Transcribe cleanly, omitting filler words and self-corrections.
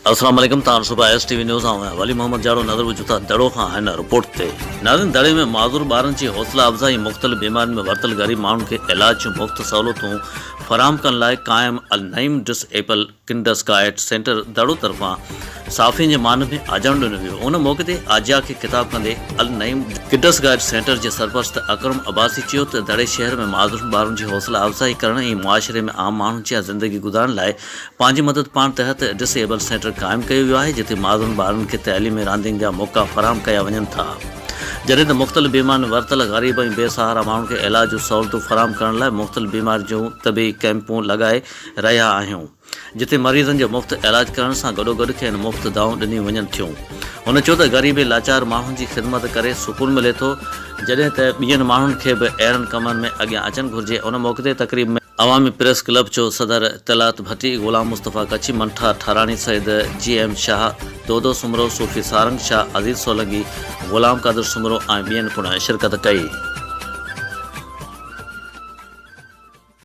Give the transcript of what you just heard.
السلام عليڪم تان صبح ايس ٽي وي نيوز آئون آهيان ولي محمد جاڙو نظر وجهون ٿا دڙو کان هن رپورٽ تي. ناظرين دڙي ۾ معذور ٻارن جي حوصلا افزائي ۽ مختلف بيمارين ۾ ورتل غريب ماڻهن کي علاج جون مفت سهولتون فراهم ڪرڻ لاء قائم النعيم disable kids guide centre Daro طرفان صحافين جي مان ۾ آجياڻو ڏنو ويو ان موقعي تي آجيا کي خطاب ڪندي النعيم ڪڊس گائيڊ سينٽر جي سرپرست اڪرم عباسي چيو ته دڙي شهر ۾ معذور ٻارن جي حوصلا افزائي ڪرڻ ۽ معاشري ۾ عام ماڻهن جيان زندگي گذارڻ لاء پنهنجي مدد پاڻ تحت ڊس ايبل سينٽر قائم ڪيو ويو آهي جتي معذور ٻارن کي تعليم ۽ راندين جا موقعا فراهم ڪيا وڃن ٿا جڏهن ته مختلف بيمارين ۾ ورتل غريب ۽ بي سهارا ماڻهن کي علاج جون سهولتون فراهم ڪرڻ لاء مختلف بيمارين جون طبي ڪئمپون لڳائي رهيا آهيون. جتي مريضن جو مفت علاج ڪرڻ سان گڏوگڏ کين مفت دائون ڏنيون وڃن ٿيون. هن چيو ته غريب ۽ لاچار ماڻهن جي خدمت ڪري سڪون ملي ٿو، جڏهن ته ٻين ماڻهن کي به اهڙن ڪمن ۾ اڳيان اچڻ گهرجي. ان موقعي تي تقريب ۾. عوامي پريس ڪلب جو صدر طلعت ڀٽي، غلام مصطفيٰ ڪڇي، منٺار ٺاراڻي، سيد جي ايم شاهه، دودو سومرو، صوفي سارنگ شاهه، عزيز سولنگي، غلام قادر سومرو ۽ ٻين پڻ شرڪت ڪئي.